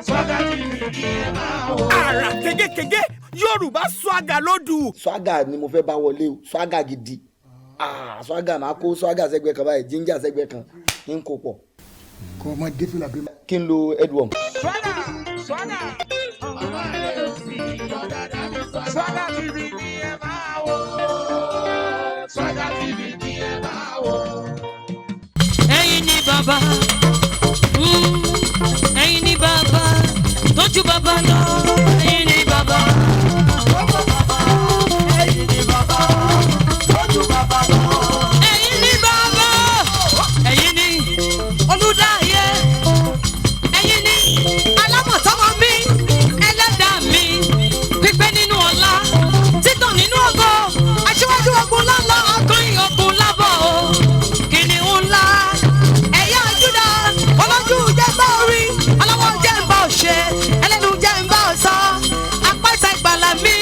Swagger TV ni ẹ máa wò. Àrà kégékégé, Yorùbá Swagger lódù. Swagger ni mo fẹ́ bá wọlé o, swagger gidi. Ah, swagger, máa kó swagger sẹ́gbẹ́ kan báyìí, ginger sẹ́gbẹ́ kan, kí n kó pọ̀. Kò mọ dé fìlà bí. Kí n lo headworm. Swagger, Swagger. Ọmọ ilé òsì ọ̀dàdà mi Swagger. Swagger TV ni ẹ máa wò. Swagger TV ni ẹ máa wò. Ẹ̀yin ni bàbá, ẹ̀yin ni bàbá tójú bàbá lọ, ẹ̀yin ni bàbá. Ẹ̀yin ni bàbá, tójú bàbá lọ. Ẹ̀yin ni bàbá, ẹ̀yin ni olùdáyé, ẹ̀yin ni alámọ̀tọ́mọ mi, ẹlẹ́dàá mi, pípé nínú ọlá, títàn nínú ògo, aṣíwájú ogun lọ́lọ́, akọrin ogun lábọ̀ o, kìnìún ńlá ẹ̀yà Júdà, ọlọ́jú jẹ́ bá orí, ọlọ́wọ́ jẹ́ ń bá òṣè, ẹlẹ́nu jẹ́ ń bá ọ̀sán, apáta ìgbàlà mi,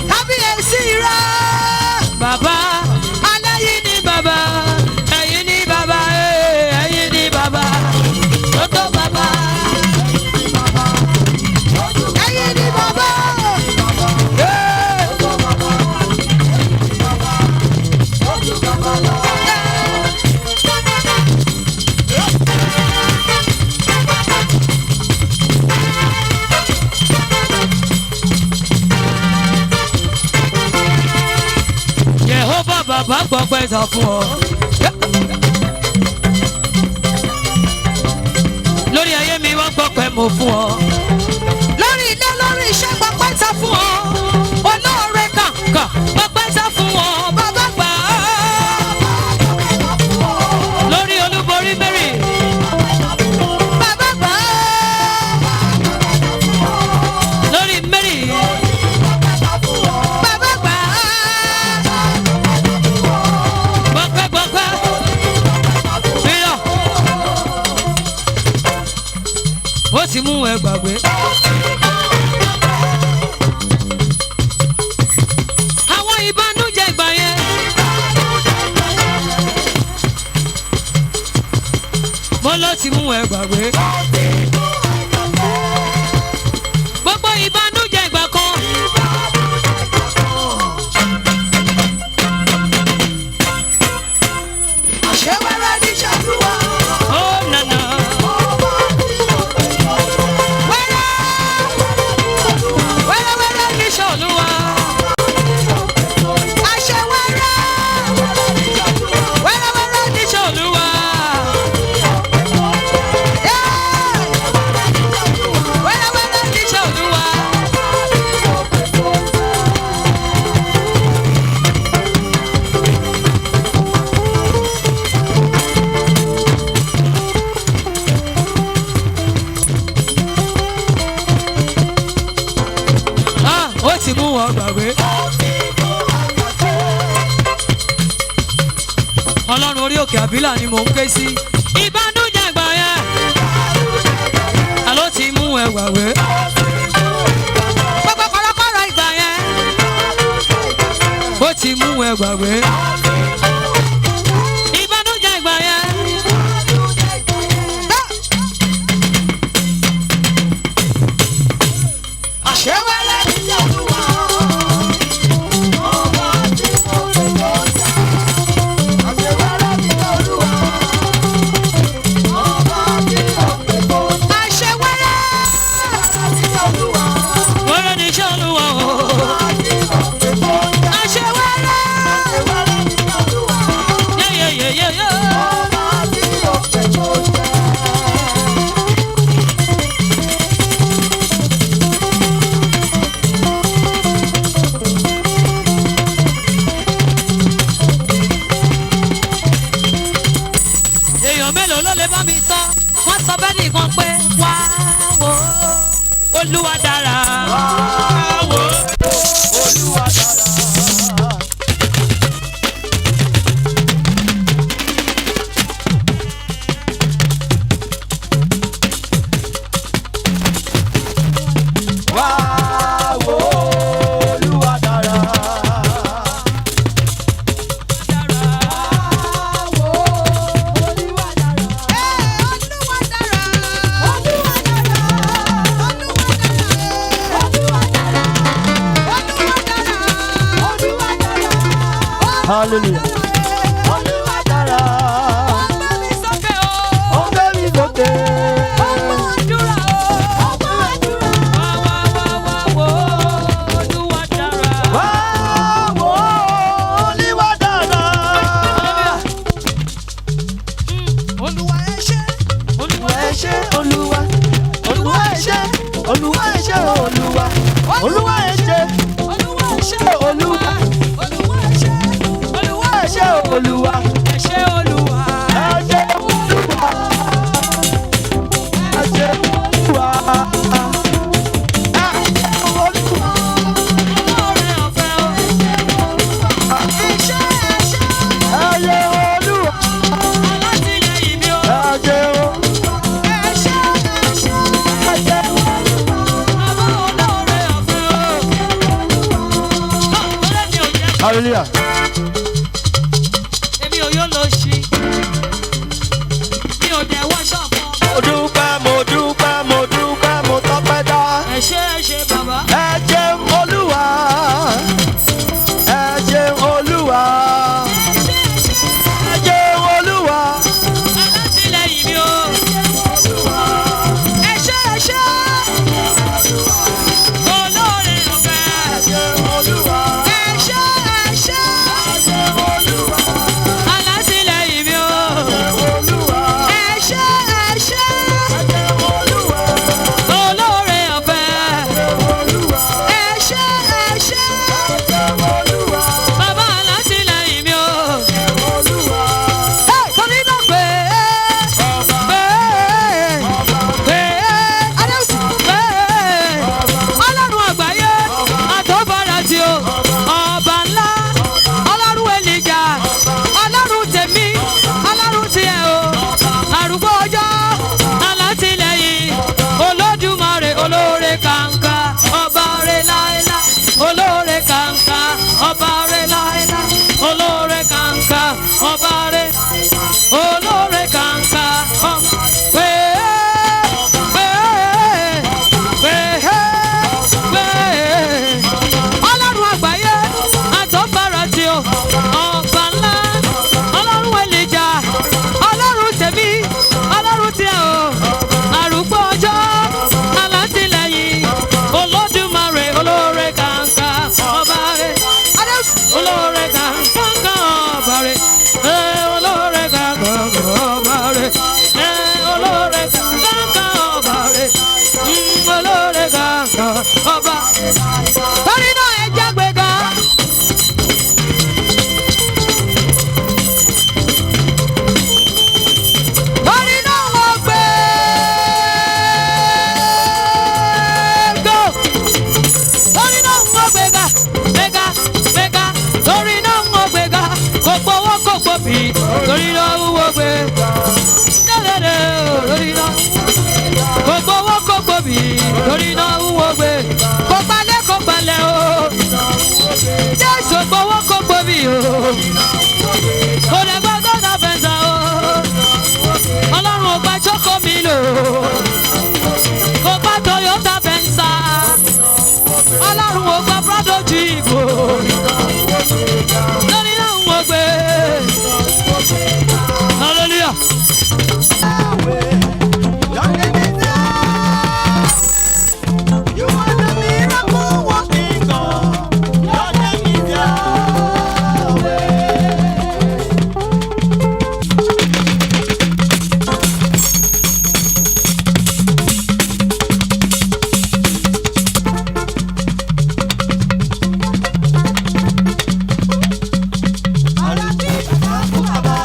kábíyèsí rẹ̀. Bàbá alẹ́ yìí ni bàbá, ẹ̀yin ni bàbá, ẹ̀yin ni bàbá tó tó bàbá. Ẹ̀yin ni bàbá. Jehova bàbá gbọ́pẹ́ sọ fún ọ. Lórí ayé mi wọ́n gbọ́pẹ́ mo fún ọ. Lórí ilé, lórí iṣẹ́, gbọ́pẹ́ sọ fún ọ. Olóore kàǹkà gbọ́pẹ́ sọ fún ọ. Bàbá gbà á. Lórí olúborí Mary. Bàbá gbà á. Lórí Mary. Bàbá gbà á. Gbọ́pẹ́ gbọ́pẹ́. Bílọ̀. Ó ti mú ẹ gbàgbé. Àwọn ìbànújẹ́ ìgbà yẹn. Mo ló ti mú ẹ gbàgbé. Gbogbo ìbànújẹ́ ìgbà kan. Àṣewẹ́rẹ́ ní ṣàdúrà. Ó nànà. Wẹ́rẹ́ wẹ́rẹ́ ní sọ̀lúwa. Àṣewẹ́rẹ́ wẹ́rẹ́ ní sọ̀lúwa. Wẹ́rẹ́ ní sọ̀lúwa. Ah, ó ti mú wọn gbàgbé. Ọlọ́run orí òkè àbílà ni mò ń ké sí. Ìbànújẹ́ ìgbà yẹn. Àló ti mú ẹ gbàgbé. Gbogbo kọ̀rọ̀kọ̀rọ̀ ìgbà yẹn. Ó ti mú ẹ gbàgbé. Ìbànújẹ́ ìgbà yẹn. Àṣewẹ́rẹ́ ní ṣàdúrà. Ọba tí mo pè tó jà. Àṣewẹ́rẹ́ ní ṣàdúrà. Ọba tí mo pè tó jà. Àṣewẹ́rẹ́. Àṣewẹ́rẹ́ ní ṣàdúrà. Wẹ́rẹ́ ní iṣẹ́ Olúwa o. Ọba tí mo pè tó jà. Àṣewẹ́rẹ́. Àṣewẹ́rẹ́ ní ṣàdúrà. Yẹ́yẹ́yẹ́yẹ́. Ọba tí mo pè tó jà. Èèyàn mélòó ló lè bá mi sọ? Wọ́n sọ bẹ́ẹ̀ nìkan pé wá wò ó, Olúwa dára. Wá wò ó. Olúwa dára. Wá wò ó, Olúwa dára. Olúwa dára. Olúwa dára. Hallelujah. Olúwa dára. Ó gbé mi sókè o. Ó gbé mi sókè. Ó gbọ́ àdúrà o. Ó gbọ́ àdúrà. Wá wá wá wá wò ó. Olúwa dára. Wá wò ó, Olúwa dára. Olúwa ẹ ṣé. Olúwa Olúwa ẹ ṣé, Olúwa. Olúwa ẹ ṣé, Olúwa ẹ ṣé, Olúwa. Olúwa ẹ ṣé, Olúwa ẹ ṣé. Olúwa. Olúwa ẹ ṣé. Olúwa ẹ ṣé, Olúwa. ẹ ṣé Olúwa. Ẹ ṣé Olúwa. Ẹ ṣé Olúwa. Ẹ ṣé Olúwa. Olóore ọ̀fẹ́ o. Ẹ ṣé ẹ ṣé. Ẹ ṣé Olúwa. Alátìlẹ́yìn mi o. Ẹ ṣé o. Ẹ ṣé ẹ ṣé. Ẹ ṣé Bàbá olóore ọ̀fẹ́ o. Ọ̀rẹ́ mi ò jẹ́ Hallelujah. èmi ò yóò lọ sí. Mi ò dẹ̀ wáṣọ̀ fún ọ. Mo dúpẹ́, mo dúpẹ́, mo dúpẹ́, mo tọ́pẹ́ dá. Ẹ ṣé ẹ ṣé bàbá. Ẹ ṣeun Olúwa. Ẹ ṣeun Olúwa. Ẹ ṣé ẹ ṣé. Ẹ ṣeun Olúwa. Alátìlẹ́yìn mi o. Ẹ ṣé ẹ ṣé. Olóore ọ̀fẹ́. Ẹ ṣeun Olúwa. Ẹ ṣé ẹ ṣé. Ẹ ṣeun Olúwa. Alátìlẹ́yìn mi o. Olúwa. Ẹ ṣé ẹ ṣé. Ẹ ṣeun Olúwa. Olóore ọ̀fẹ́. Olúwa. Ẹ ṣé ẹ ṣé. Ẹ ṣeun Olúwa. Bàbá alátìlẹ́yìn mi o. Olúwa. Torí náà pé pé pé Adéhùsì pé Ọlọ́run àgbáyé àtọ́fara tí o ọba ńlá Ọlọ́run Èlíjà Ọlọ́run tèmi Ọlọ́run tiẹ̀ o arúgbó ọjọ́ alátìlẹ́yìn Olódùmarè olóore kàǹkà ọba rẹ̀ láéláé olóore kàǹkà ọba rẹ̀ láéláé olóore kàǹkà ọba rẹ̀ olóore kàǹkà ọba pé pé pé pé ọlọ́run àgbáyé àtọ́fara tí o ọba ńlá ọlọ́run èlìjà ọlọ́run tèmi ọlọ́run tiẹ̀ o arúgbó ọjọ́ alátìlẹ́yìn olódùmarè olóore kàǹkà ọba rẹ̀ olóore kàǹkà ọba rẹ̀ olóore kàǹkà ọba rẹ̀ olóore kàǹkà ọba rẹ̀ olóore kàǹkà ọba. Torí náà ẹ jágbe gan. Torí náà wọ́n gbé go. Torí náà wọ́n gbé ga, gbé ga, gbé ga. Torí náà wọ́n gbé ga, kò gbowó kò gbòbí. Torí náà wọ́n gbé. Lẹ́lẹ́lẹ́ o, torí náà. Kò gbowó kò gbòbí. Torí náà wọ́n gbé. Kò gbalẹ̀ kò gbalẹ̀ o. Jésù gbowó kò gbòbí o. Kò lè gbọ́ gbọ́dọ̀ fẹ́ sá o. Ọlọ́run ò gba jókòó mi lò kò gba Toyota Venza Ọlọ́run ò gba Prado Jeep o lórí náà ń wọ gbé hallelujah. Your name is Yahweh. You are the miracle working God. Your name is Yahweh. Ara kí bàbá fún bàbá.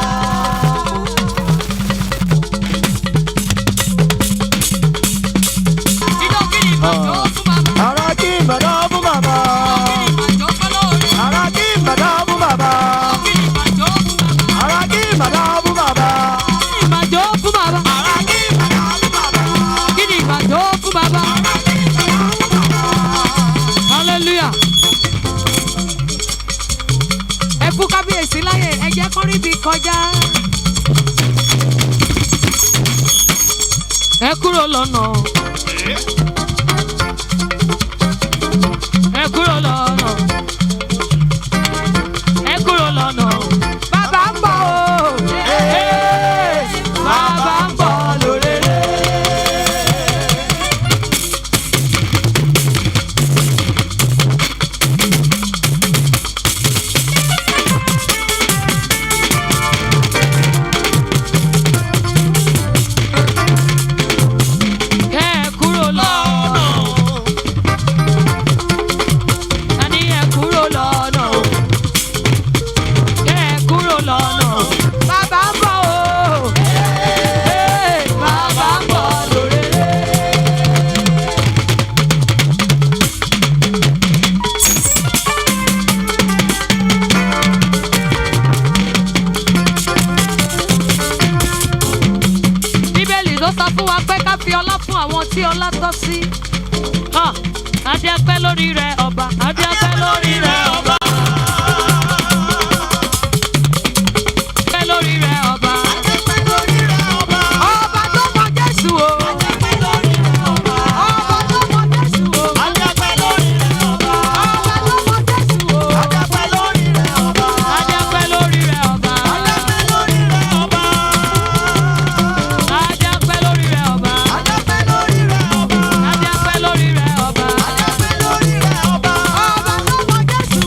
Ijó kí ni ìbàjọ́ fún bàbá? Ara kí bàbá fún bàbá. Kí ni ìbàjọ́ fọlọ́ọ̀rẹ́? Ara kí bàbá fún bàbá. Kí ni ìbàjọ́ fún bàbá? Ara kí bàbá fún bàbá. Kí ni ìbàjọ́ fún bàbá? Ara kí bàbá fún bàbá. Kí ni ìbàjọ́ fún bàbá? Hallelujah. Ẹ kú kábíyèsí láyè, ẹ jẹ́ kó rí ibi kọjá. Ẹ kúrò lọ́nà. Ẹ kúrò lọ́nà. Ẹ kúrò lọ́nà. àwọn tí ọlá tọ́ sí. Ah, adé apẹ́ lórí rẹ̀ ọba, adé apẹ́ lórí rẹ̀ ọba. Apẹ́ lórí rẹ̀ ọba. Ọba tó mọ Jésù o. Ọba tó mọ Jésù o. Ọba tó mọ Jésù o. Adé apẹ́ lórí rẹ̀ ọba. Adé apẹ́ lórí rẹ̀ ọba. Adé apẹ́ lórí rẹ̀ ọba. Adé apẹ́ lórí rẹ̀ ọba. Ọba tó mọ Jésù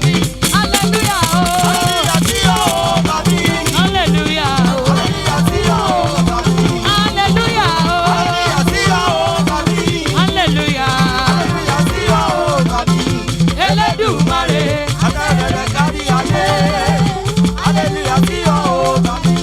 mi. Hallelujah o. Hallelujah sí ọ ọba mi. Hallelujah o. Hallelujah sí ọ ọba mi. Hallelujah o. Hallelujah sí ọ ọba mi. Hallelujah. Hallelujah sí ọ ọba mi. Elédùmarè. Agbára kárí ayé. Hallelujah sí ọ ọba mi.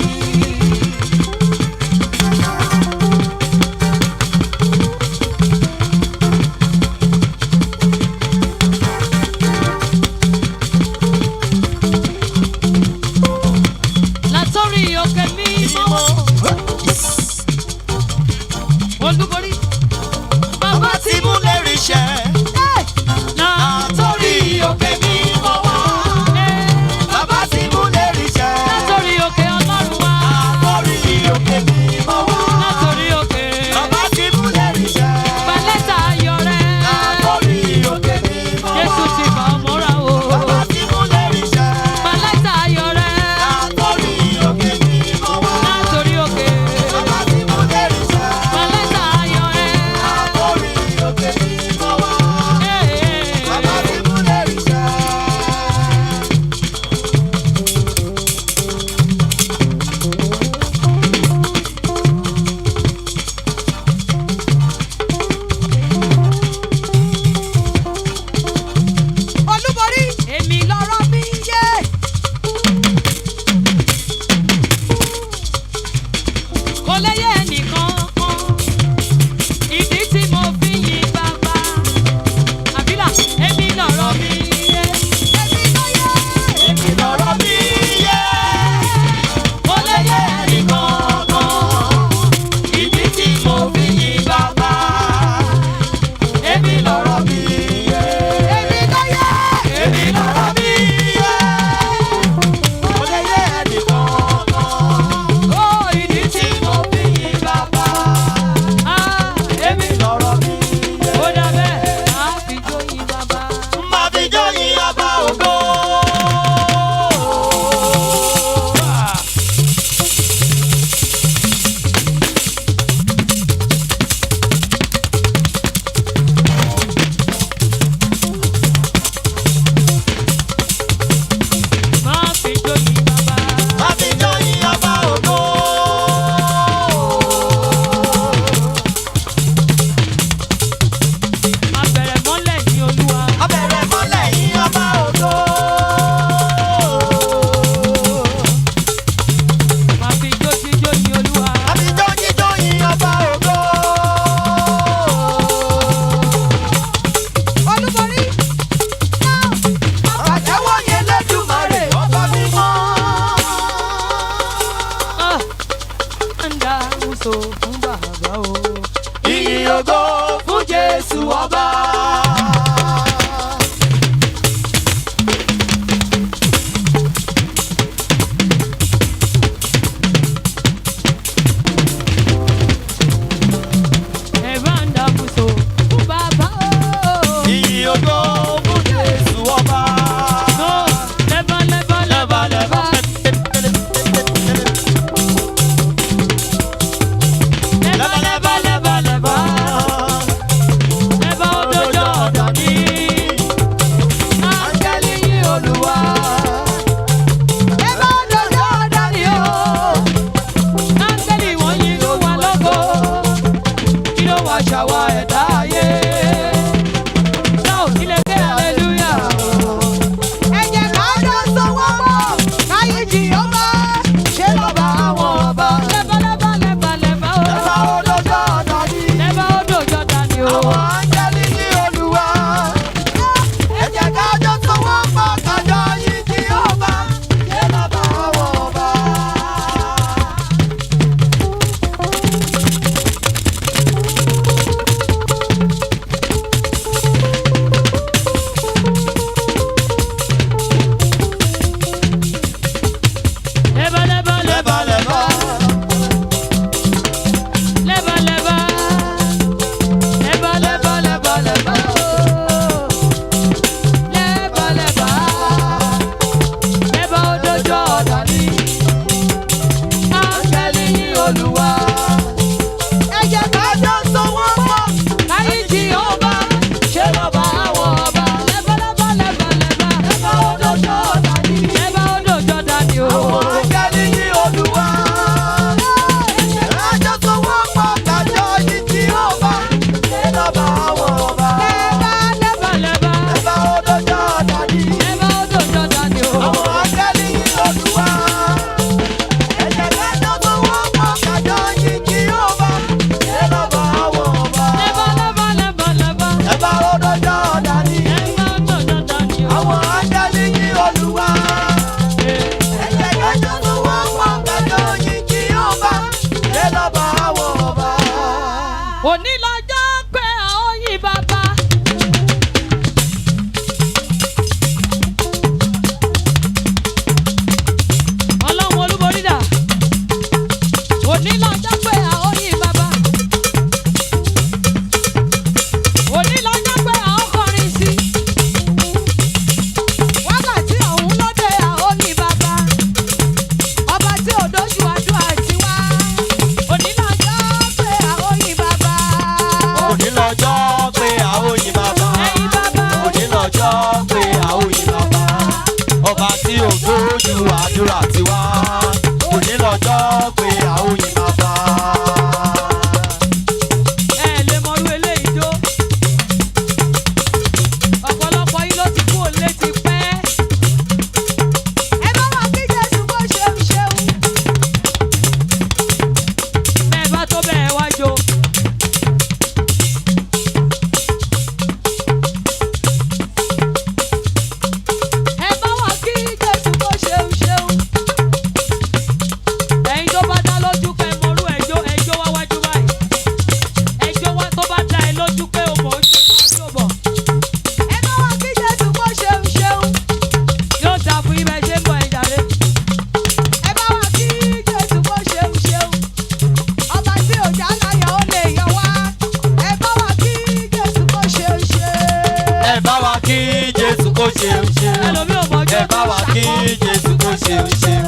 ṣeun ṣeun. Ẹlòmíì ò mọ̀jọ́ Ẹ bá wa kí Jésù kó ṣeun ṣeun.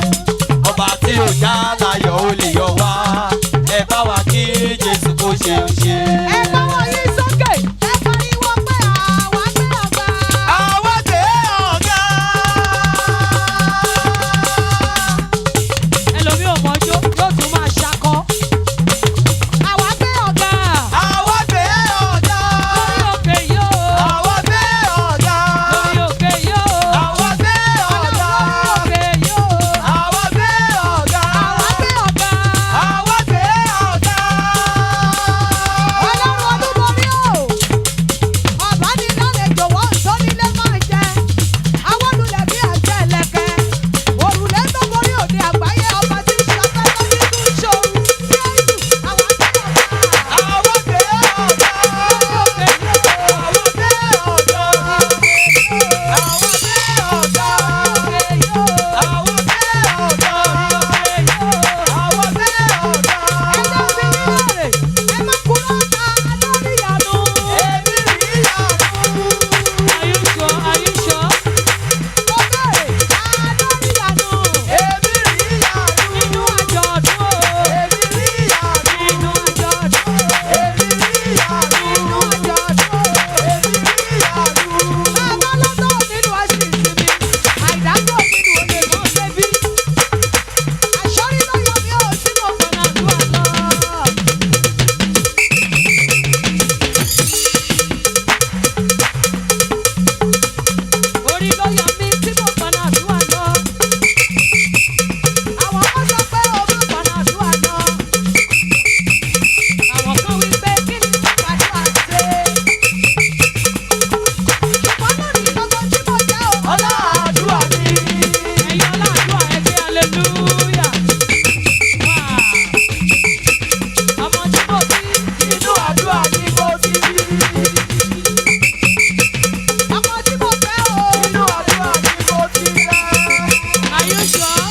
Ọba tí ò já láyọ̀ ó lè yọ wá. Ẹ bá wa kí Jésù kó ṣeun ṣeun. Ẹ gbọ́wọ́ yín sókè. Ẹ pariwo pé àwa gbé ọ̀gá. Àwa gbé ọ̀gá. Ẹlòmíì ò mọ̀jọ́ yóò tún máa ṣakọ. Àwa gbé ọ̀gá. Àwa gbé ọ̀gá. Lórí òkè yóò. Àwa gbé ọ̀gá. Lórí òkè yóò. Àwa gbé ọ̀gá. Lórí òkè yóò. Àwa gbé ọ̀gá. Àwa gbé ọ̀gá. Àwa gbé ọ̀gá. Ọlọ́run olúborí o. Ọ̀bánilálejò wọ́n ń tónílé máa jẹ. Awólulẹ̀ bí àjẹ́ ẹlẹ́kẹ́. Òrùlé tó borí òde àgbáyé ọba tí ń ṣafẹ́fẹ́ tí tún ṣòru. Jésù, àwa gbé ọ̀gá. Àwa gbé ọ̀gá. Lórí òkè yóò. Àwa gbé ọ̀gá. Àwa gbé ọ̀gá. Òkè yóò. Àwa gbé ọ̀gá. Òkè yóò. Àwa gbé ọ̀gá. Ẹjọ́ bí mi lóore, ẹ má kúrò ta lórí ìyanu. Èmi rí ìyanu. Are you sure? Are you sure? Mo béèrè, ta lórí ìyanu? Èmi rí ìyanu. Nínú àjọ̀dún o. Èmi rí ìyanu. Nínú àjọ̀dún o. Èmi rí ìyanu. Nínú àjọ̀dún o. Èmi rí ìyanu. Bàbá lọ́tọ̀ nínú àṣìṣe mi, àìdájọ́ nínú olè mọ́ bébí. Àṣọ́rí ló yọ mí ò tí mo gbọ̀nà àdúrà lọ. Orí ló yọ mí tí mo gbọ̀nà àdúrà lọ. Àwọn kan sọ pé o má gbọ̀nà àdúrà lọ. Àwọn kan wí pé kí ni mo gbàdúrà ṣe? Ṣùgbọ́n lónìí lọ́gán tí mo jẹ́ o. Ọlá àdúrà mi. Ẹ̀yin ọlọ́àdúrà ẹ gbé hallelujah. Wá. Ọmọ tí mo bí. Inú àdúrà ni mo ti rí. Ọmọ tí mo fẹ́ o. Inú àdúrà ni mo ti rẹ̀. Are you sure?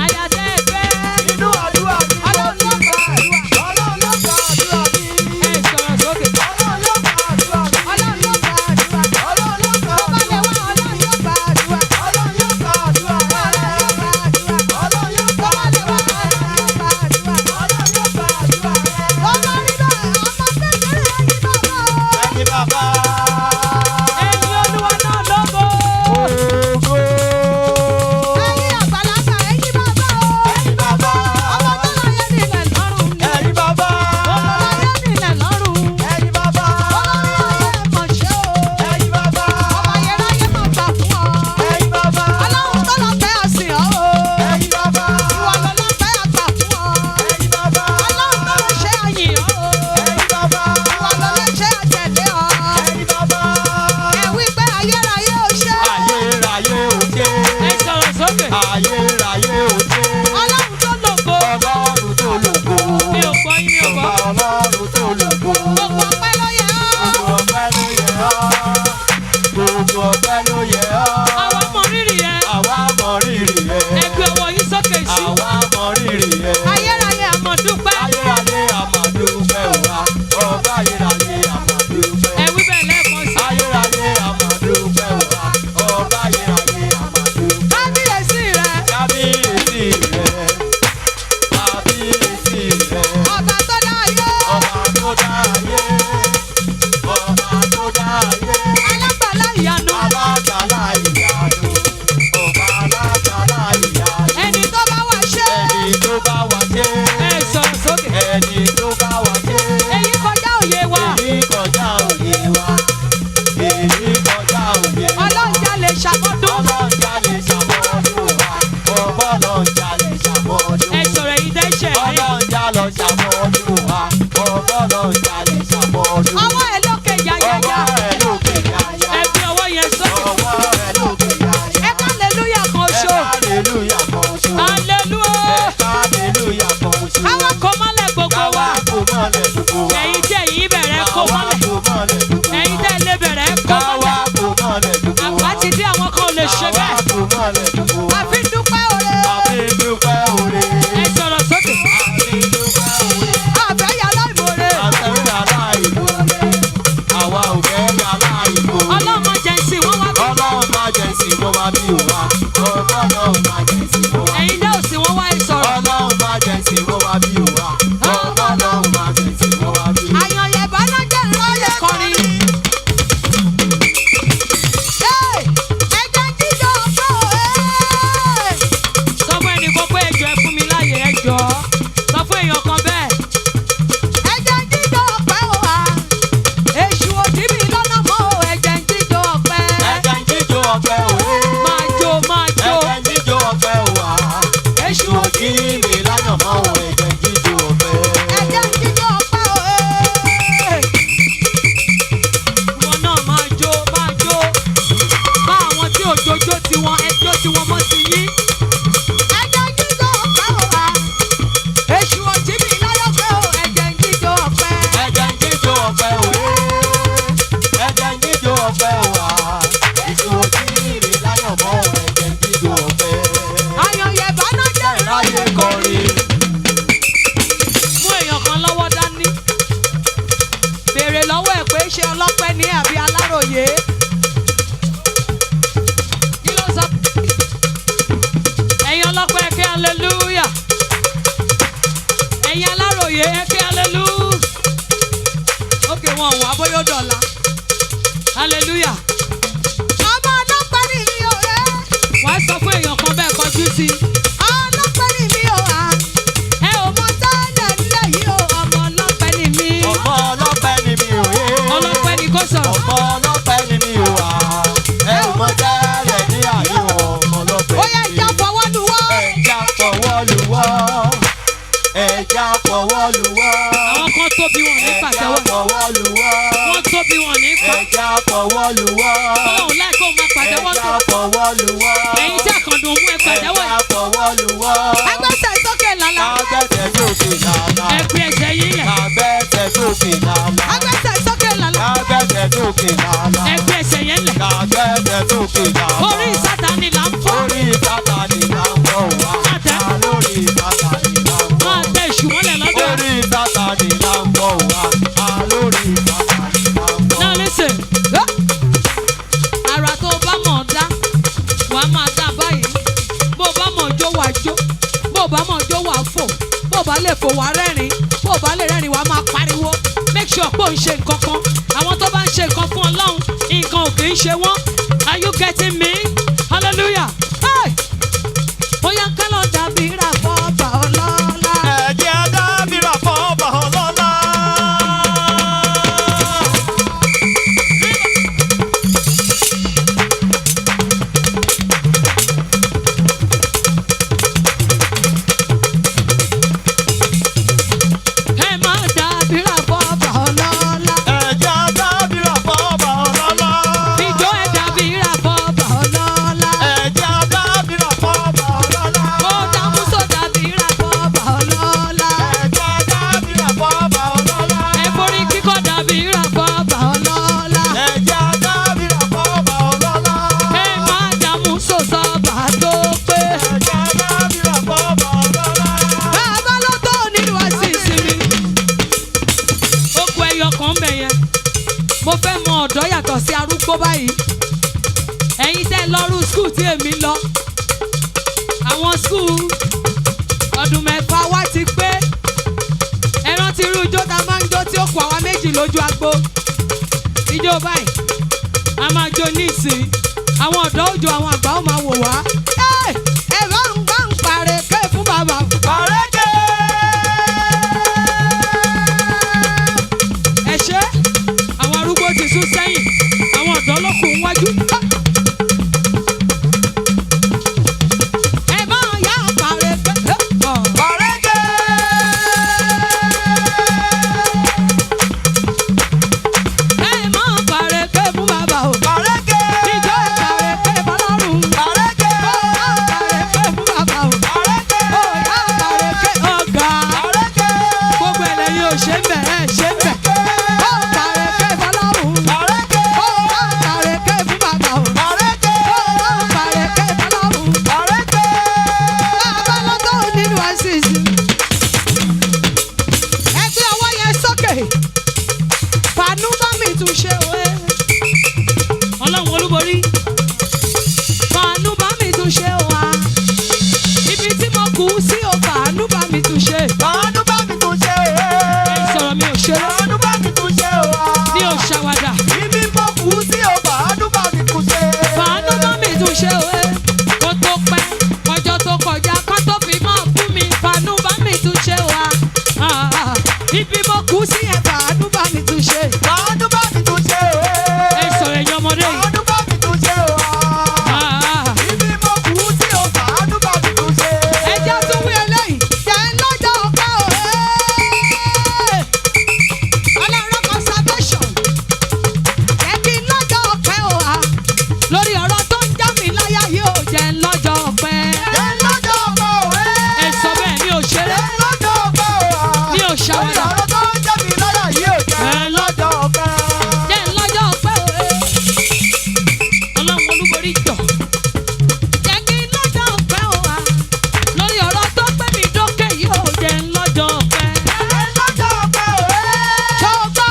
Àyà tẹ́ ẹ fẹ́. Inú àdúrà ni mo Ọlọ́run ti ló gbà rẹ̀. àdúrà. Ọlọ́run ló gba àdúrà mi. Ẹ sọ̀rọ̀ sókè. Ọlọ́run ló gba àdúrà mi. Ọlọ́run ló gbà àdúrà. Ọlọ́run ló gba Tó bá lè àdúrà wá mi. Ọlọ́run yóò gbà àdúrà. Ọlọ́run yóò gba àdúrà Ọlọ́run rẹ̀. yóò gbà àdúrà. Ọlọ́run yóò Tó gba bá lè wá àdúrà rẹ̀. Ọlọ́run yóò gbà àdúrà. Ọlọ́run yóò gba àdúrà rẹ̀. Tó bá rí bẹ́ẹ̀, ọmọ kékeré ẹni bàbá o. Ẹni bàbá. Ẹ̀yin Olúwa náà lógo. Ògo. Ẹ̀yin àgbàlagbà, ẹ̀yin bàbá o. Ẹni bàbá. Ọmọ tó láyé nílẹ̀ lọ́rùn ni. Ẹni bàbá. Ọmọ láyé nílẹ̀ lọ́rùn. Ẹni bàbá. Olórí ayé mọ̀ ṣe o. Ẹni bàbá. Ọba ayérayé máa gbà fún ọ. Ẹni bàbá. Ọlọ́run tó lọ fẹ́ àsìn ọ́ o. Ẹni bàbá. Ìwọ ló lọ fẹ́ àgbà fún ọ. Ẹni bàbá. Ọlọ́run tó lọ ṣe àyìn ọ́ o. Ẹni bàbá. Ìwọ ló lọ ṣe àtẹ̀lé ọ. Ẹni bàbá. Ẹ wí pé ayérayé o ṣé. Ayérayé ò ṣe. Ẹ sọ̀rọ̀ sókè. Ayérayé ò ṣe. Ọlọ́run tó lògo. Ọlọ́run tó lògo. Mi ò gbọ́ yín, mi ò gbọ́. Ọlọ́run tó lògo. Gbogbo ọpẹ́ ló yẹ ọ́. Gbogbo ọpẹ́ ló yẹ ọ́. Gbogbo ọpẹ́ ló yẹ ọ́. Àwa mọ rírì ẹ. Àwa mọ rírì ẹ. Ẹ gbé ọwọ́ yín sókè sí. Àwa mọ rírì ẹ. Ayérayé àmọ̀ dúpẹ́. Ayérayé a máa dúpẹ́ wa. Ọba ayérayé a máa dúpẹ́. Ẹ wí bẹ́ẹ̀ lẹ́ẹ̀kan sí. Ayérayé a máa dúpẹ́ wa. Ọba ayérayé a máa dúpẹ́. Kábíyèsí rẹ, Kábíyèsí rẹ. Kábíyèsí rẹ. ọba tó dá ayé. Ọba tó dá ayé. Ọba tó dá ayé. Alágbàlá ìyanu. Alágbàlá wọ́n wá bí wá. Ọmọ Ọlọ́run má jẹ́ sí wọ́n wá bí Ẹ̀yin dá òsì wọn wá ẹ sọ̀rọ̀. Ọlọ́run má jẹ́ sí wọ́n wá bí wá. Ọmọ Ọlọ́run má jẹ́ sí wọ́n wá bí wá. Àyànyẹ̀ bánájẹ́ ńlọ́yẹ̀ kọrin. Ẹ̀jẹ̀ jíjọ ọ̀pọ̀ ẹ̀. Sọ fún ẹnìkan pé ẹjọ́ ẹ fún mi láàyè ẹjọ́. Sọ fún èèyàn kan bẹ́ẹ̀. Ẹ̀jẹ̀ jíjọ ọ̀pẹ́ o wa. Èṣù òdì mi lọ́nà mọ́ o, ẹ̀jẹ̀ ń jíjó ọpẹ́. Ẹ̀jẹ̀ ń jíjó ọpẹ́ òwe. Máa jó máa jó. Ẹ̀jẹ̀ ń jíjó ọpẹ́ òwà. Èṣù Èṣù òdì mi lánàá mọ́ o, ẹ̀jẹ̀ ń jíjó ọpẹ́. Ẹ̀jẹ̀ jíjọ ọ̀pẹ́ o ẹ̀. Ìwọ náà máa jó máa jó. Bá àwọn tí òjòjó tiwọn ẹjọ́ tiwọn mọ́ ti yín. Ẹ̀jẹ̀ jíjọ ọ̀pẹ́ o wa. Èṣù òdì mi láyọ̀ pé o, ẹ̀jẹ̀ ń jíjó ọpẹ́. Ẹ̀jẹ̀ ń jíjó ọpẹ́ òwe. Ẹ̀jẹ̀ ń jíjó ọpẹ́ òwà. Èṣù òdì mi lánàá mọ́ o, ẹ̀jẹ̀ ń jíjó ọpẹ́. Àyànyẹ̀ bánájẹ́ Ráyé kọrin. Mú èèyàn kan lọ́wọ́ dání. Béèrè lọ́wọ́ ẹ̀ pé ṣé ọlọ́pẹ́ ní àbí aláròyé. Kí ló sọ? Ẹ̀yin ọlọ́pẹ́ ẹ ké hallelujah. Ẹ̀yin aláròyé ẹ ké hallelujah. Ókè wọn ò wá bóyá ó dọ̀la. Hallelujah. Ọmọ ọlọ́pẹ́ ni mi ò ẹ́. Wàá sọ fún èèyàn kan bẹ́ẹ̀ kọjú sí i. Ọlọ́pẹ́ ni mi ò wá. Ẹ ò mọ tẹ́lẹ̀ nílẹ̀ yìí o, ọmọ ọlọ́pẹ́ ni mí. Ọmọ ọlọ́pẹ́ ni mi ò yé. Ọlọ́pẹ́ ni kò sọ̀rọ̀. Ọmọ ọlọ́pẹ́ ni mi ò wá. Ẹ ò mọ tẹ́lẹ̀ ní àyè ọmọ ọlọ́pẹ́ Ó yẹ ni mi. ìjà fọwọ́ luwọ́. Ẹja fọwọ́ luwọ́. Ẹja fọwọ́ luwọ́. Àwọn kan tóbi wọn ní Ẹja pàtẹ́wọ́. fọwọ́ luwọ́. Wọ́n tóbi wọn ní pa. Ẹja fọwọ́ luwọ́. Ọlọ́run láì kó máa pàtẹ́wọ́ Ẹja tó. fọwọ́ luwọ́. Ẹ̀yin tí àkàndùn mú ẹ pàtẹ́wọ́ Ẹja yìí. fọwọ́ luwọ́. Ẹgbẹ́sẹ̀ sókè lálá. Kágbẹ́sẹ̀ sókè lálá. Ẹ gbé ẹsẹ̀ yín lẹ̀. Kágbẹ́sẹ̀ sókè lálá. Ẹgbẹ́sẹ̀ sókè lálá. Kágbẹ́sẹ̀ sókè lálá. Ẹ gbé ẹsẹ̀ yẹn lẹ̀. Kágbẹ́sẹ̀ sókè lálá. Orí Sátánì là ń fọ́. Orí Sátánì là ń bọ̀ wá. Àtẹ. Lórí Sátánì là ń bọ̀ Máa tẹ èṣù mọ́lẹ̀ lọ́dọ̀. Orí Sátánì là ń bọ̀ wá. Lórí Sátánì là ń bọ̀. Now listen. Àrà tó o bá mọ̀ ọ́ dá, wàá máa dá báyìí. Bó o bá mọ̀ jó wàá jó. Bó o bá mọ̀ jó wàá fò. Bó o bá lè fò wàá rẹ́rìn-ín. Bó o bá lè rẹ́rìn-ín wàá máa pariwo. Make sure pé ò ń ṣe nǹkan kan. Àwọn tó bá ń ṣe nǹkan fún Ọlọ́run, nǹkan ò kì í ṣe wọ́n. Are you getting me? Hallelujah. Hey! Bóyá kálọ̀ dàbí rà Fọba ọlọ́lá. Ẹ̀jẹ̀ adábìrà fọ́ọ̀bà ọlọ́lá. ẹ máa dàbí rà Fọba ọlọ́lá. Ẹ̀jẹ̀ adábìrà fọ́ọ̀bà ọlọ́lá. Ìjọ ẹ dàbí rà fọ́ọ̀bà. Ọlọ́lá. Ẹ̀jẹ̀ adábìrà fọ́ọ̀bà ọlọ́lá. Ó dààmú sọ dàbí rà Fọba ọlọ́lá. Ẹ̀jẹ̀ adábìrà fọ́ọ̀bà ọlọ́lá. Ẹ forí kíkọ́ dàbí rà fọ́ọ̀bà. Ọlọ́lá. Ẹ̀jẹ̀ adábìrà fọ́ọ̀bà ọlọ́lá. Ẹ máa dààmú sọ̀sọ̀ bá tó pé. Ẹ̀jẹ̀ adábìrà fọ́ọ̀bà ọlọ́lá. Bàbá ló tó nínú àṣìṣe. Ìsinmi. Ó kù ẹyọ kan bẹ̀ yẹn. Mo fẹ́ mọ ọ̀dọ́ yàtọ̀ sí arúgbó báyìí. Ẹ̀yin tẹ́ lọ́rù skul tí èmi lọ. Àwọn skul ọdún 6 wá ti pé. Ẹ rántí irú ijó ta máa ń jó tí ó kù àwa méjì lójú agbo. Ijó báyìí. A máa jó ní ìsìn. Àwọn ọ̀dọ́ òjò àwọn àgbà ó máa wò wá. Ẹ ẹ bá ń bá ń parẹ́ ké fún bàbá. Bàrẹ́kẹ́. Ẹ ṣé àwọn arúgbó ti sún sẹ́yìn àwọn ọ̀dọ́ ló kù níwájú. Ẹ bá ń yá parẹ́ ké. Bàrẹ́kẹ́. Ẹ máa parẹ́ Ké fún bàbá o. Bàrẹ́kẹ́. Ìjọ ẹ parẹ́ ké fọlọ́run. Bàrẹ́kẹ́. Ó yá parẹ́ ké fún bàbá o. Bàrẹ́kẹ́. Ó yá parẹ́ ké ọ̀gá. Bàrẹ́kẹ́. Gbogbo ẹlẹ́yin ò ṣe ń bẹ̀ ẹ ṣe ń bẹ̀. Ó parẹ́ ké fọlọ́run. Bàrẹ́kẹ́. Ó yá parẹ́ ké fún bàbá o. Bàrẹ́kẹ́. Ó yá parẹ́ ké fọlọ́run. Bàrẹ́kẹ́. Bàbá ló tó nínú àṣìṣe. Ẹ gbé ọwọ́ yẹn sókè. Fàánú bá mi tún ṣe òwe. Ọlọ́run olúborí. Bá Olúborí jọ. Jẹ́ kí n lọ́jọ́ ọpẹ́ o wa. Lórí ọ̀rọ̀ tó gbé mi dókè yóò jẹ́ n lọ́jọ́ ọpẹ́. Lọ́jọ́ ọpẹ́ òwe. Ṣọ́gbà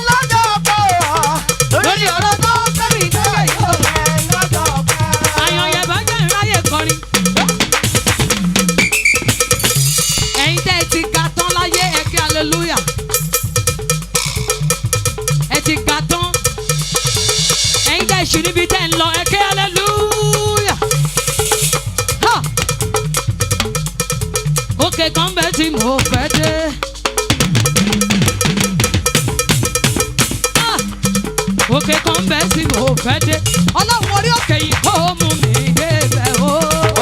Lọ́jọ́ ọpẹ́ òwe. lórí ọ̀rọ̀ tó gbé mi dókè yóò. Lọ́jọ́ ọpẹ́. Àyànyẹ̀ bá jẹ́ ìráyè kọrin. Ẹ̀yin tẹ́ ẹ ti ga tán láyé ẹ kí hallelujah. Ẹ ti ga tán. Ẹ̀yin tẹ́ ẹ ṣì níbi tẹ́ ń lọ ẹ kí hallelujah. Ha! Òkè kan bẹ́ẹ̀ tí mo fẹ́ dé. Ah! Òkè kan bẹ́ẹ̀ tí mo fẹ́ dé. Ọlọ́run orí òkè yìí kó mú mi débẹ̀ o.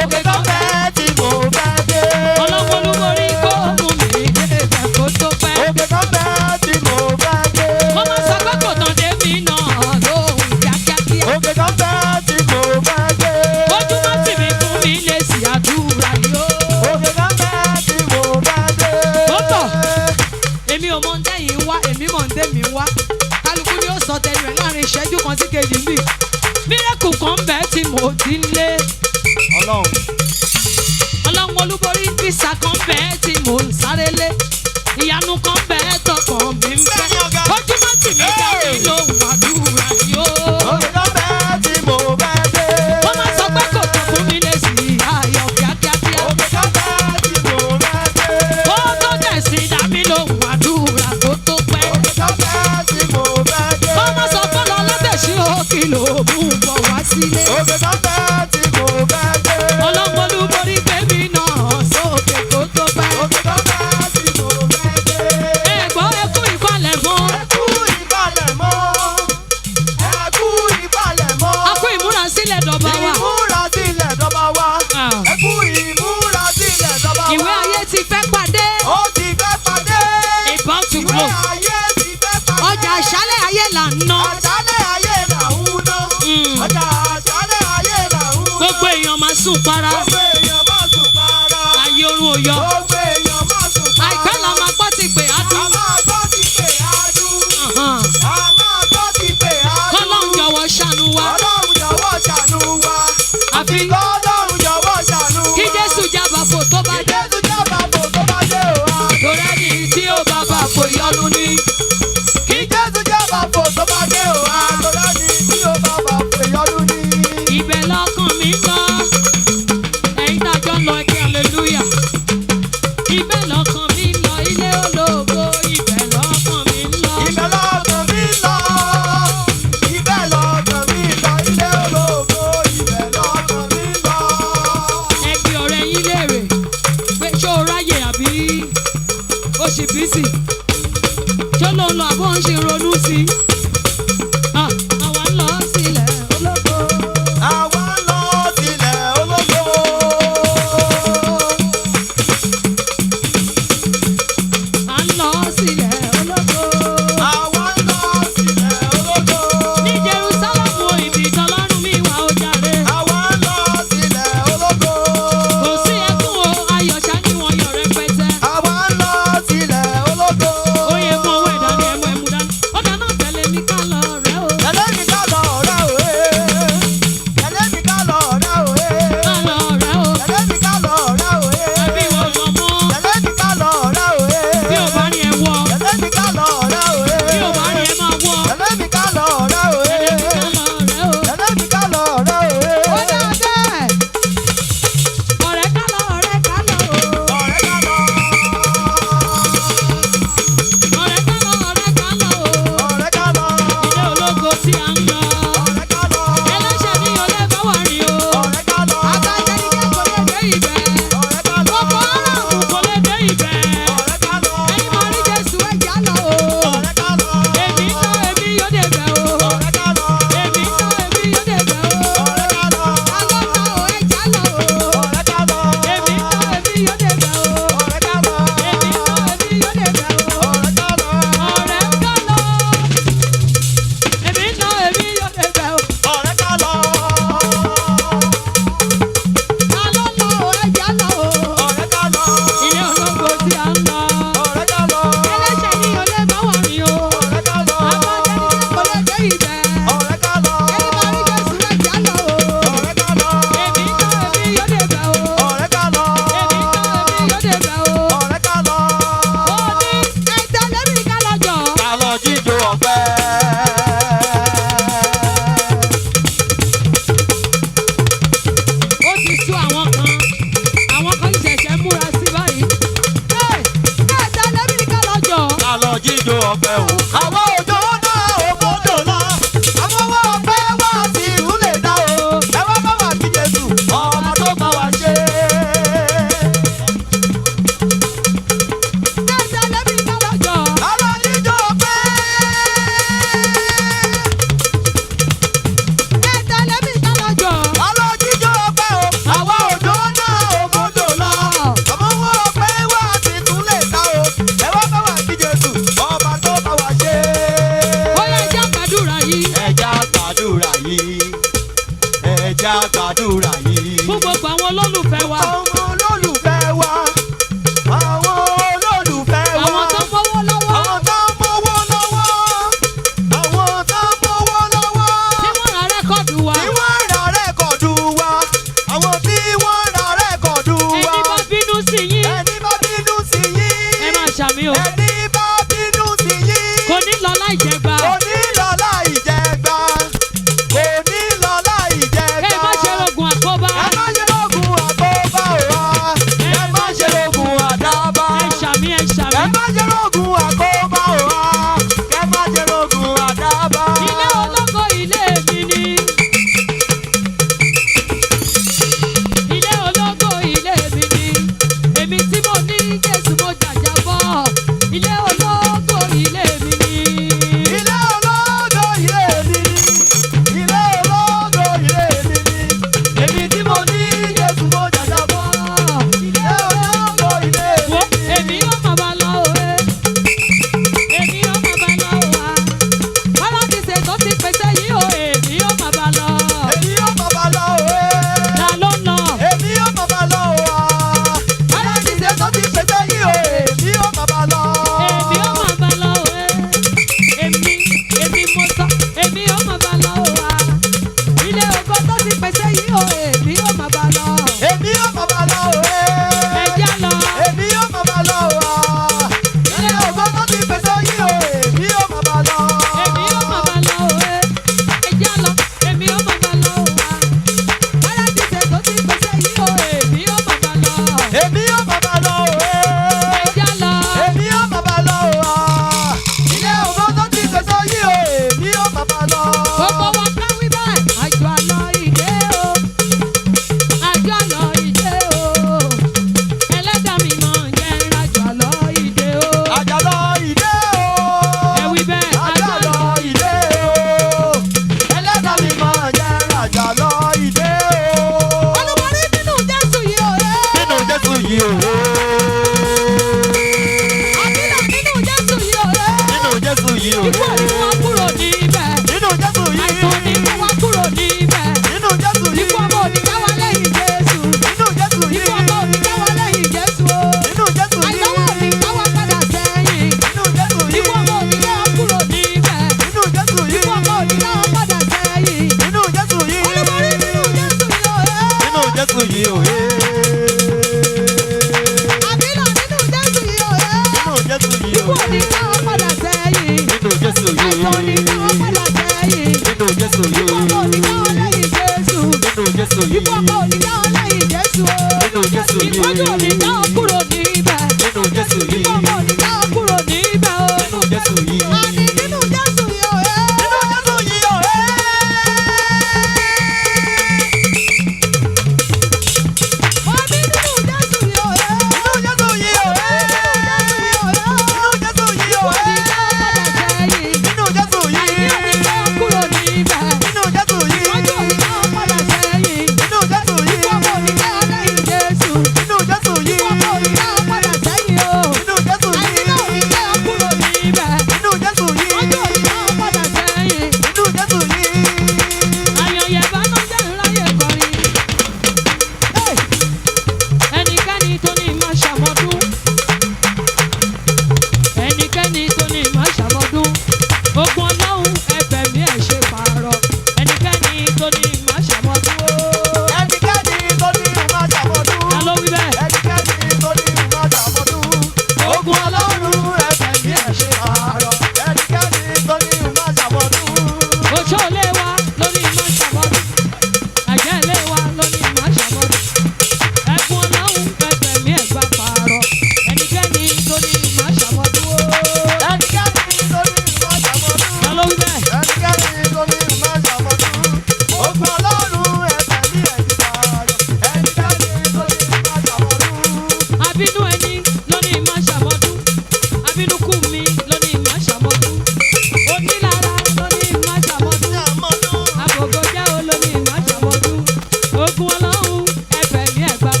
Òkè kan bẹ́ẹ̀ tí mo fẹ́ dé. Ọlọ́run olúborí kó mú mi débẹ̀ kó tó pẹ́. Òkè kan bẹ́ẹ̀ tí mo fẹ́ dé. Mo máa sọ pé kò tán débi náà lóhùn kíákíákíá. Òkè kan bẹ́ẹ̀ tí mo fẹ́ dé. Ojúmọ́ tì mí fún mi lè sí àdúrà yìí o. Òkè kan bẹ́ẹ̀ tí mo fẹ́ dé. Ó bọ̀. Èmi ò mọ ntẹ́yìn ń wá, èmi mọ̀ ntẹ́mi ń wá. Kálukú ni ó sọ tẹnu ẹ̀ láàrin ìṣẹ́jú kan sí kejì ń bì. Mírẹ́kù kan bẹ́ẹ̀ tí mo ti ń lé. Ọlọ́run. Ọlọ́run olúborí fìsà kan bẹ́ẹ̀ tí mò ń sáré lé. Ìyanu kan bẹ́ẹ̀ tọkàn mi ń fẹ́. Bẹ́ẹ̀ni ọ̀gá. Ojúmọ́ tì mí dá mi lóhùn àdúrà yìí o. Òkè kan bẹ́ẹ̀ tí mo fẹ́ dé. Wọ́n máa sọ pé kò tán fún mi lè sí ayọ̀ kíákíákíá. Òkè kan bẹ́ẹ̀ tí mo fẹ́ dé. Ó tó tẹ̀sí dá mi lóhùn àdúrà kó tó pẹ́. Òkè kan bẹ́ẹ̀ tí mo fẹ́ dé. Wọ́n máa sọ pé lọ lọ́tẹ̀sí ó kìlọ̀ mú bọ̀ wá sílé. Òkè kan bẹ́ẹ̀ tí mo fẹ́ dé. Ọlọ́run olúborí gbé mi náà sókè kó tó pẹ́. Òkè kan bẹ́ẹ̀ tí mo fẹ́ dé. Ẹ̀gbọ́n ẹkú ìpalẹ̀mọ́. Ẹ kú ìpalẹ̀mọ́. Ẹ kú ìpalẹ̀mọ́. A kú ìmúrasílẹ̀ dọ̀bà wa. Ìmúrasílẹ̀ dọ́ba wa. Ah. Ẹ kú ìmúrasílẹ̀ dọ́ba wa. Ìwé ayé ti fẹ́ pàdé. Ó ti fẹ́ pàdé. About to Ìwé close. ayé ti fẹ́ pàdé. Ọjà àṣálẹ̀ ayé là ń ná. Àṣálẹ̀ ayé là ń ná. Ọjà àṣálẹ̀ ayé là ń ná. Gbogbo èèyàn máa sùn para. Gbogbo èèyàn máa sùn para. Ayé orun ò yọ. Gbogbo èèyàn máa sùn para. Àìpẹ́ la máa gbọ́ ti pè á A dún. máa gbọ́ ti pè á dún. A máa gbọ́ ti pè á dún. Kọ́lọ́run jọ̀wọ́ ṣàánú wa. Ọlọ́run jọ̀wọ́ ṣàánú wa. Àfi Ọlọ́run jọ̀wọ́ ṣàánú wa. kí Jésù jábà fò tó bá dé. Jésù jábà fò tó bá dé o wa. Torí ẹni tí ó bá bà fò yọnu ni. Kí Jésù jábà fò tó bá dé o wa. Tọ́lá ni tí ó bá bà fò yọnu ni. Ibẹ̀ lọ́kàn mi ń lọ. Ẹ̀yin tá a jọ ń lọ ẹ̀kẹ́ hallelujah. Ibẹ̀ lọ́kàn mi ń lọ ilé ológo. Ibẹ̀ lọ́kàn mi ń lọ. Ibẹ̀ lọ́kàn mi lọ. Ibẹ̀ lọ́kàn mi lọ. Ilé ológo. Ibẹ̀ lọ́kàn mi lọ. Ẹ bi ọ̀rẹ́ yín léèrè pé ṣé o ráyè àbí o ṣì bísì. Ẹ̀jẹ̀ àgbàdúrà yìí. Fún gbogbo àwọn olólùfẹ́ wa. Àwọn olólùfẹ́ wa. Àwọn olólùfẹ́ wa. Àwọn tó mówó lọ́wọ́. Àwọn tó mówó lọ́wọ́. Àwọn tó mówó lọ́wọ́. Tí wọ́n ra rẹ́kọ̀dù wa. Tí wọ́n ra rẹ́kọ̀dù wa. Àwọn tí wọ́n ra rẹ́kọ̀dù wa. Ẹni bá bínú sí yín. Ẹni bá bínú sí yín. Ẹ máa ṣàmì o. Ẹni bá bínú sí yín. Kò ní lọ láì jẹ gbà. Kò ní lọ láì jẹ gbà. Kò ní lọ láì jẹ gbà. Ẹ má ṣe rogun àkóbá. Ẹ má ṣe rogun àkóbá wa. Ẹ má ṣe rogun àdábá. Ẹ ṣàmì, ẹ ṣàmì. Ẹ má ṣe rogun àkóbá wa. Ẹ má ṣe rogun àdábá. Ilé ológo ilé mi ni. Ilé ológo ilé mi ni. Èmi tí mo ní Jésù mo jàjà bọ̀. Ilé ológo ilé mi ni. Ilé ológo ilé mi ni. Ilé ológo ilé mi ni. Èmi tí mo ní Jésù mo jàjà bọ̀. Ilé ológo ilé mi Wo ni. èmi yóò máa bá lọ òwe. Èmi yóò máa bá lọ wá. Paradíṣe tó ti pèsè yìí o, èmi yóò máa bá lọ. Èmi yóò máa bá lọ òwe. Ta ló ń lọ? Èmi yóò máa bá lọ wá. Paradíṣe tó ti pèsè yìí o, èmi yóò máa bá lọ. Èmi yóò máa bá lọ òwe. Èmi, èmi mo sọ, èmi yóò máa bá lọ wá. Ilé ògo tó ti pèsè yìí o, èmi yóò máa bá lọ. Èmi yóò máa bá lọ òwe. Ẹ jẹ́ lọ. Èmi yóò máa bá lọ wá. Ilé ògo tó ti pèsè yìí o, èmi yóò máa bá lọ. Èmi yóò máa bá lọ òwe. Ẹ jẹ́ lọ. Èmi yóò máa bá lọ wá. Paradíṣe tó ti pèsè yìí o, èmi yóò máa bá lọ. Èmi yóò máa bá lọ òwe. Ẹ jẹ́ lọ. Èmi yóò máa bá lọ wá. Ilé ògo tó ti pèsè yìí o, èmi yóò máa bá lọ. Gbogbo wa ká wí báyìí. Àjọ àlọ́ ìdè o. Àjọ àlọ́ ìdè o. Ẹlẹ́dàá mi mọ̀ jẹ́ àjọ àlọ́ ìdè o. Àjàlọ ìdè o. Ẹ wí bẹ́ẹ̀. Àjàlọ ìdè o. Ẹlẹ́dàá mi máa jẹ́ àjàlọ ìdè o. Olúborí nínú Jésù yìí o. Nínú Jésù yìí o. Àbílẹ̀ nínú Jésù yìí o. Nínú Jésù yìí o. Ikú òní mú wa kúrò níbẹ̀. Nínú Jésù yìí. Àìsàn òní mú wa kúrò níbẹ̀. Nínú Jésù yìí. Ikú ọmọ òní ká wá lẹ́yìn Jésù. Nínú Jésù yìí. Ikú ọmọ òní ká wá lẹ́yìn Jésù o. Nínú Jésù yìí. Àìsàn òní ká wá padà sẹ́yìn. Nínú Jésù yìí. Ikú ọmọ òní ká wá kúrò níbẹ̀. Nínú Jésù yìí. Ikú ọmọ òní ká wá padà sẹ́yìn. Nínú Jésù yìí. Olúborí nínú Jésù yìí o. Nínú Jésù yìí o. Àbílẹ̀ nínú Jésù yìí o. Nínú Jésù yìí Ikú o. òní ká wá padà sẹ́yìn. Nínú Jésù yìí. Àìsàn òní ká wá padà sẹ́yìn. Nínú Jésù yìí. Ikú ọmọ òní ká wá lẹ́yìn Jésù. Nínú Jésù yìí. Ikú ọmọ òní ká wá lẹ́yìn Jésù o. Nínú Jésù yìí. Ìpọ́njú òní ká wa kúrò níbẹ̀. Nínú Jésù yìí. Ikú ọmọ òní ká wa kúrò níbẹ̀ o. Nínú Jésù yìí. Àní nínú Jésù yìí o. Nínú Jésù yìí o. Mo ní nínú Jésù yìí o. Nínú Jésù yìí o. Nínú Jésù yìí o. Ikú òní ká wa padà sẹ́yìn. Nínú Jésù yìí. Àìsàn òní ká wa kúrò níbẹ̀. Nínú Jésù yìí. Ìpọ́njú òní ká wa padà sẹ́yìn. Nínú Jésù yìí. Ikú ọmọ òní ká wá lẹ́yìn Jésù. Nínú Jésù yìí. Ikú ọmọ òní ká wá padà sẹ́yìn o. Nínú Jésù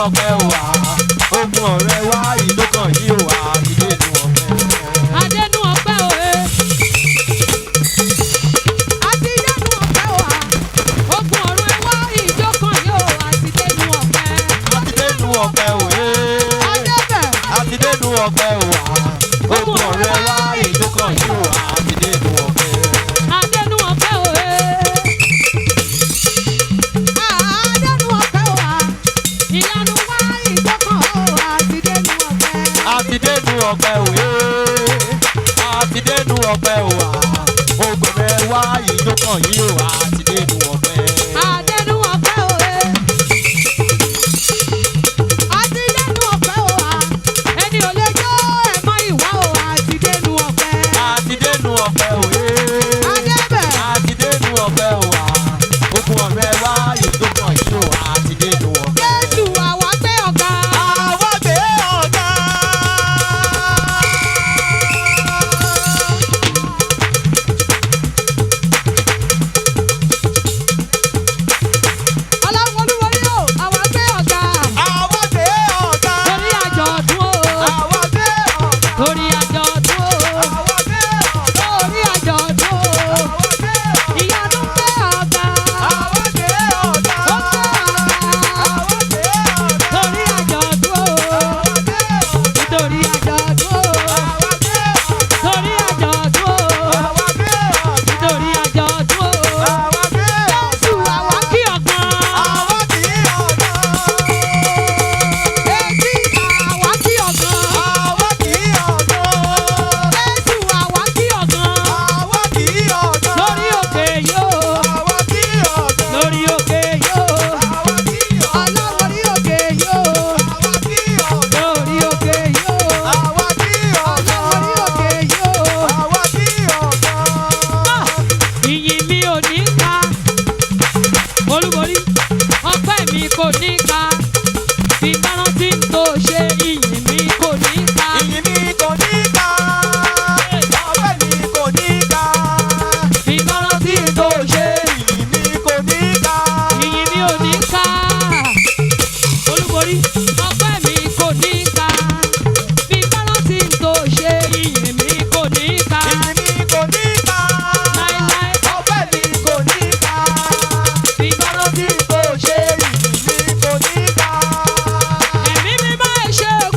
ọpẹ́ wà. Ogun ọ̀rẹ́ wa ìdókàn yìí wà. Àti dénú ọpẹ́. Adénú ọpẹ́ òye. Àti dénú ọpẹ́ wà. Ogun ọ̀run ẹ wá ìjó kan yóò àti dénú ọpẹ́. Àti dénú ọpẹ́ òye. Adébẹ̀. Àti dénú ọpẹ́ wà. Ogun ọ̀rẹ́ wa ìdókàn yìí wà. Àti dénú ọpẹ́. Adénú ọpẹ́ òye. Adénú ọpẹ́ wà. Ìyanu Wá ìjọkàn o, àti dénú ọpẹ́. Àti dénú ọpẹ́ òye. Àti dénú ọpẹ́ wà. Ogun ọ̀rẹ́ wa ìdókàn yìí wà. Àti dénú ọpẹ́. Adénú ọpẹ́ òye. Àti dénú ọpẹ́ wà. Ẹni ò lè jó ẹ̀ mọ́ ìwà o àti dénú ọpẹ́. Àti dénú ọpẹ́ òye. Adébẹ̀. Àti dénú ọpẹ́ wà. Ogun ọ̀rẹ́ wa ìdókàn yìí wà. Àti dénú ọpẹ́. Jésù àwa gbé ọ̀gá. Àwa gbé ọ̀gá. Ọlọ́run olúworí o, àwa gbé ọ̀gá. Àwa gbé ọ̀gá. Torí àjọ̀dún o. Àwa gbé ọ̀gá. Torí àjọ̀dún o. Àwa gbé ọ̀gá. Torí àjọ̀dún o. Àwa gbé ọ̀gá. Ìyanu gbé ọ̀gá. Àwa gbé ọ̀gá. Ó gbé ọ̀gá. Àwa gbé ọ̀gá. Torí àjọ̀dún o. Àwa gbé ọ̀gá. Nítorí àjọ̀dún o. Àwa gbé ọ̀gá. Torí àjọ̀dún o. Àwa gbé ọ̀gá. Nítorí àjọ̀dún o. Àwa gbé ọ̀gá. Jésù àwa kí ọ̀gán. Àwa kì í ọ̀gá. Etí àwa kí ọ̀gán. Àwa kì í ọ̀gá. Jésù àwa kí ọ̀gán. Àwa kì í ọ̀gá. Lórí òkè yóò. Àwa kì í ọ̀gá. Lórí òkè yóò. Àwa kì í ọ̀gá. Ọlọ́run orí òkè yóò. Àwa kì í ọ̀gá. Lórí òkè yóò. Àwa kì í ọ̀gá. Ọlọ́run orí òkè yóò. Àwa kì í ọ̀gá. Ìyìn mi ò ní ká. Olúborí, ọpẹ́ mi kò ní ká. Bí bá rántí n tó ṣe, ìyìn mi kò ní ká. Ìyìn mi kò ní ká. Ọpẹ́ mi kò ní ká. Bí bá rántí n tó ṣe, Ìyìn mi kò ní ká. ìyìn mi ò ní ká. Olúborí, ọpẹ́ mi kò ní ká. Bí bá rántí n tó ṣe, ìyìn mi kò ní ká. Ìyìn mi kò ní ká. Láíláí, Ọpẹ́ mi kò ní ká. bí bá rántí Tí kò ṣe ìyìn mi kò ní ká. ẹ̀mí mi máa ṣe é.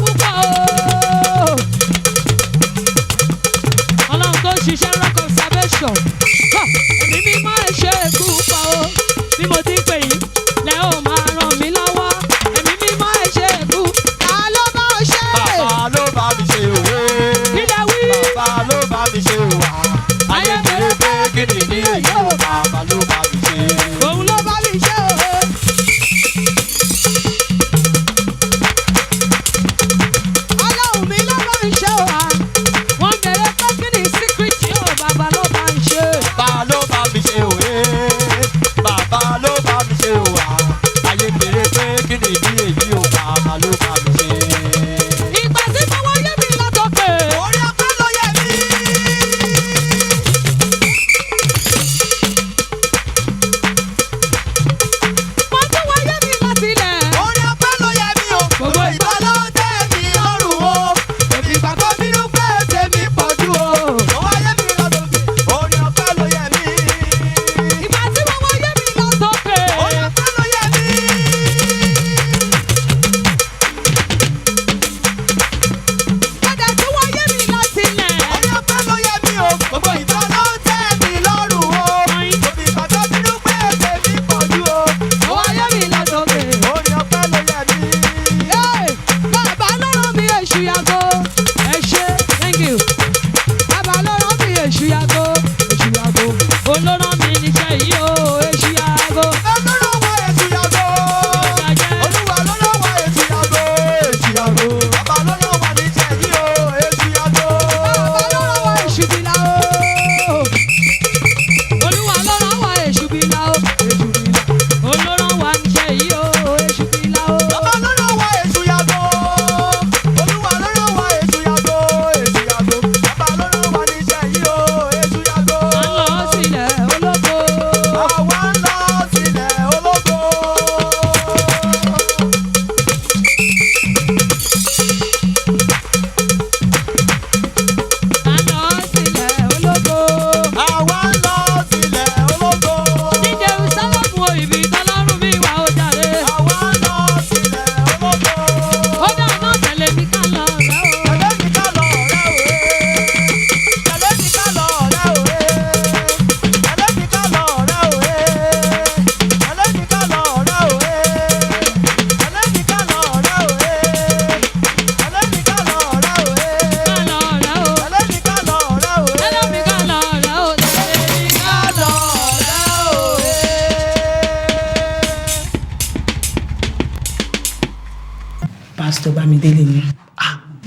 Pásítọ̀ Bámidélé ni.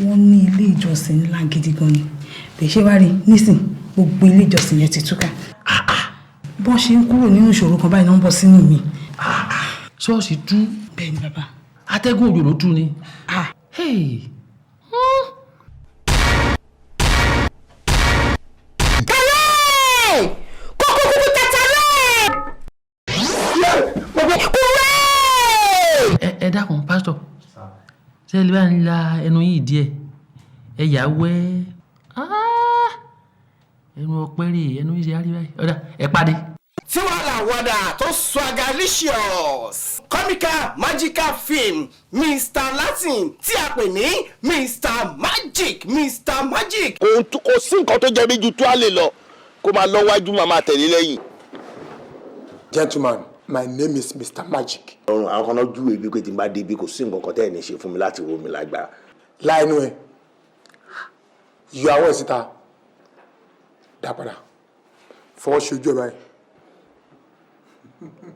Wọ́n ní ilé ìjọsìn ńlá gidi gan ni. Bẹ́ẹ̀ ṣé wá rí nísìn, gbogbo ilé ìjọsìn yẹn ti túká. Bọ́n ṣe ń kúrò nínú ìṣòro kan báyìí náà ń bọ́ sínú mi. Ṣọ́ọ̀ṣì tú. Bẹ́ẹ̀ ni, bàbá. Atẹ́gùn òjò ló tú ni. Hey. Kàlẹ́! Kókó kúkú tata lẹ́! Kúwé! Ẹ dákun, pásítọ̀, ṣé ẹ lè bá ń la ẹnu yìí díẹ̀? Ẹ yà wẹ́. Ah! Ẹnu ọpẹ́ rè, ẹnu yìí ṣe á rí báyìí. Ọ̀dà ẹ pàdé. Tiwala wada tó swagalicious comical magical film Mr Latin tí a pè ní Mr Magic, Mr Magic. Kò sí nǹkan tó jẹ́ bí ju tuale lọ, kó máa lọ wájú, máa máa tẹ̀lé lẹ́yìn. Gentleman, my name is Mr. Magic. Ọrùn àwọn kan náà júwèé bí pé tí n bá débi, kò sí nǹkan kan tẹ́ ẹ̀ ní ṣe fún mi láti wo mi lágbára. Láìnú ẹ, yọ àwọ̀ ẹ̀ síta, dá padà, fọwọ́ ṣojú ẹ báyìí.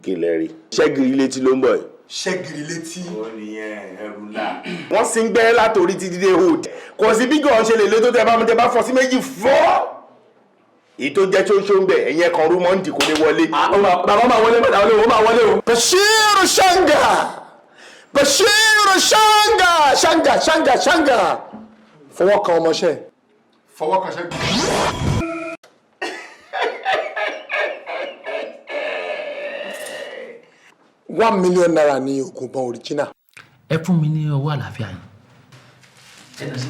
Kí lẹ rí? Ṣẹ́gìrì létí ló ń bọ̀ yìí. Ṣẹ́gìrì létí. Ó nìyẹn, ẹrù ńlá. Wọ́n sì ń gbẹ́ látòrí títí dé hold. Kò sí bí gàn ṣe lè lé tó, tẹ bá mi tẹ bá fọ sí méjì fọ́. Èyí tó jẹ́ ṣóńṣó ń bẹ̀, ẹ̀yìn ẹ̀kan rú mọ́ǹdì kò ní wọlé. Bàbá máa wọlé, bàbá wọlé o, máa wọlé o. Bashiru Shanga, Bashiru Shanga, Shanga, Shanga, Shanga, fọwọ́ kan ọmọọṣẹ́. Fọwọ́ kan ṣẹ́gun. ₦1 million ní oògùn ìbọn original. Ẹ fún mi ní ọwọ́ àlàáfíà yìí. Ẹ nà sí.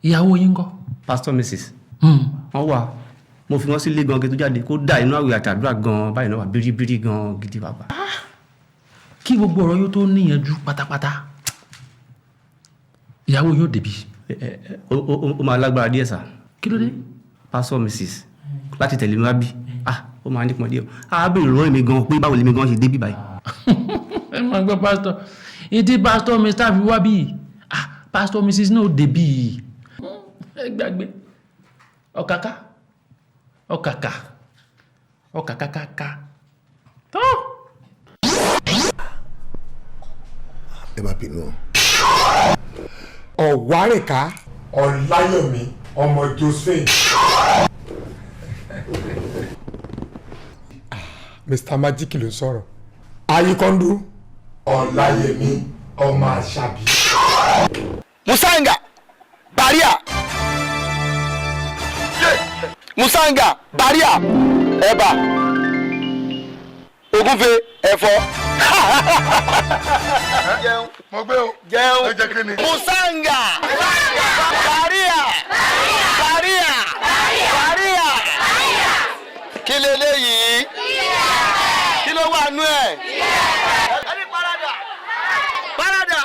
Ìyàwó yín ńkọ́? Pastor Mrs. Wọ́n wà, mo fi wọ́n sílé gan kí n tó jáde, kó dà inú àwẹ̀ àtàdúrà gan báyìí náà wà bíríbírí gan gidi, bàbá. Kí gbogbo ọ̀rọ̀ yóò tó níyanjú pátápátá, ìyàwó yóò débi. Ó máa lágbára díẹ̀ sà. Kí ló dé? Pastor Mrs láti tẹ̀lé mi wá bí, ah, ó máa nípọn díẹ̀, á béèrè lọ́wọ́ mi gan pé báwo lèmi gan ṣe débí báyìí. Ẹ máa gbọ́, pásítọ̀, ìdí pásítọ̀ Mr fi wá bí, ah, pásítọ̀ Mrs náà débi. Ẹ gbàgbé ọ̀kàkà ọ̀kàkà ọ̀kàkàkàkà tó. Ẹ má bínú o. Ọ̀wárìnká Ọláyọ̀mí ọmọ Josephine. Mr Magic ló sọ̀rọ̀. Ayíkọ́ndú Ọláyẹmí ọmọ Àṣàbí. Musanga Baria, Musanga Baria, ẹ̀bà, ògúnfe, ẹ̀fọ́. Jẹun. Mo gbé o. Jẹun. Ẹ jẹ́ kí ni. Musanga Baria, Baria, Baria. Kí leléyìí? Kí ló wà nú ẹ̀? Ẹni parada parada.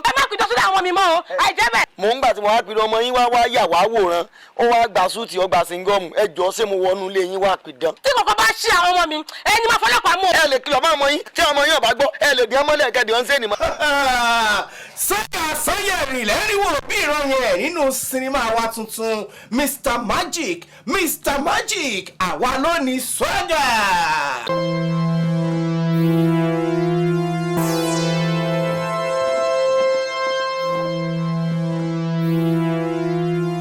Ẹ má pidán sódà àwọn mi mọ́ o, àìjẹ́ bẹ́ẹ̀. Mò ń gbà tí mo wá pidán, ọmọ yín wá wá yà wá wòran, ó wá gba súùtì, ó gba síngọ́ọ̀mù. Ẹ jọ, ṣé mo wọnú ilé yín wá pidán? Tí kòkó bá ṣí àwọn ọmọ mi, ẹni máa fọlọ́pàá mú o. Ẹ lè kìlọ̀ mọ́ ọmọ yín, tí ọmọ yín ò bá gbọ́, ẹ lè dín ọmọlẹ̀ kẹ́dì ọ̀n sẹ́ni mọ́. Sọ́yà sọ́yẹ̀rì lẹ́rìíwò bí ìran yẹn nínú sinimá wa tuntun Mr Magic, Mr Magic, àwa ló ní swagger.